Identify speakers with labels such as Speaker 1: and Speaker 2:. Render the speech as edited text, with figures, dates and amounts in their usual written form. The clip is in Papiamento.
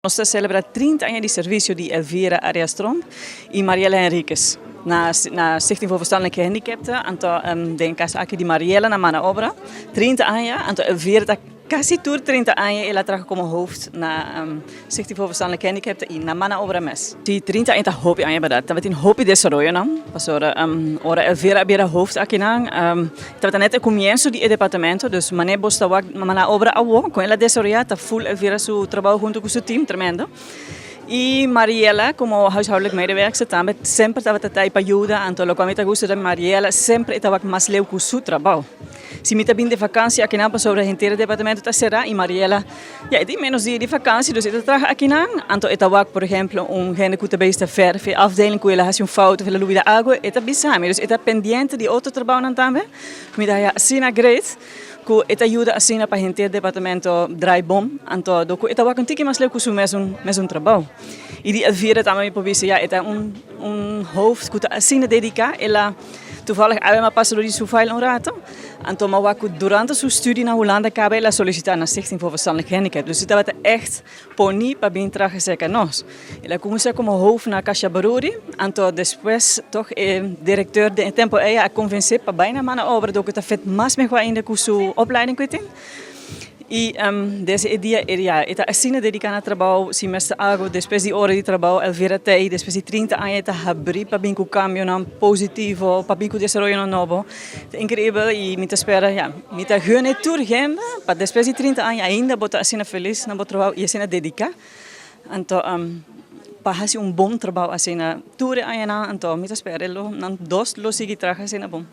Speaker 1: Nos ta celebra 30 aña di servicio di Elvira Arias Tromp y Mariela Henriquez na Stichting voor Verstandelijk Gehandicapten. Anto den caso aki di Mariela na Mana Obra, 30 aña, anto Elvira ta casi tur 30 aña el a traha como hoofd na Stichting voor Verstandelijk Gehandicapten y na Mana Obra mes. Si, 30 aña ta hopi aña, berdad. Tabatin hopi desaroyonan, pasobra ora Elvira a bira hoofd akinan, tabata net e comienso di e departamento, dus mane bo sta wak Mana Obra awo, con el a desaroya ta full Elvira su trabou hunto cu su team, tremendo. Y Mariela como huishoudelijk medewerkster tambe semper tabata ta pa yuda, anto loke mi ta gusta di Mariela, semper e ta wak mas leu cu su trabou. Si mi ta bin di vakantie akinan, pasobra henter departamento ta sera y Mariela, ja, e tin menos dia di vakantie, dus e ta traha akinan, anto e ta wak, por ehempel, un hende cu ta bezig ta verf e afdeling cu el a haci un fout of el a lubida algo, e ta bisa mi, dus e ta pendiente di otro trabounan tambe. Mi ta haya asina great cu e ta yuda asina pa henter departamento draai bon, anto do cu e ta wak un tiki mas leu cu su mesun trabou. Y di Elvira tambe mi por bisa, ja, e ta un hoofd cu ta asina dedica. El a toevallig awe mi a pasa door di su file un rato, anto mi a wak cu durante su studie na Hulanda caba el a solicita na Stichting voor Verstandelijk Gehandicapten, dus e tabata echt poni pa bin traha cerca nos. El a cuminsa como hoofd na Kasha Baruri, anto despues toch e directeur den e tempo ey a convence pa bay na Mana Obra, do cu ta fit mas mehor ainda cu su opleiding cu e tin. Y desde e dia, ja, e ta asina dedica na trabou. Si mester algo despues di ora di trabou, Elvira t'ey. Despues di 30 aña e ta habri pa bin cu cambionan positivo, pa bin cu desaroyonan nobo. Ta increibel y mi ta spera, ja, mi ta gun e tur hende pa despues di 30 aña ainda bo ta asina feliz na bo trabou y asina dedica. Anto pa haci un bon trabou asina tur e añanan, anto mi ta spera lo nan dos lo sigui traha asina bon.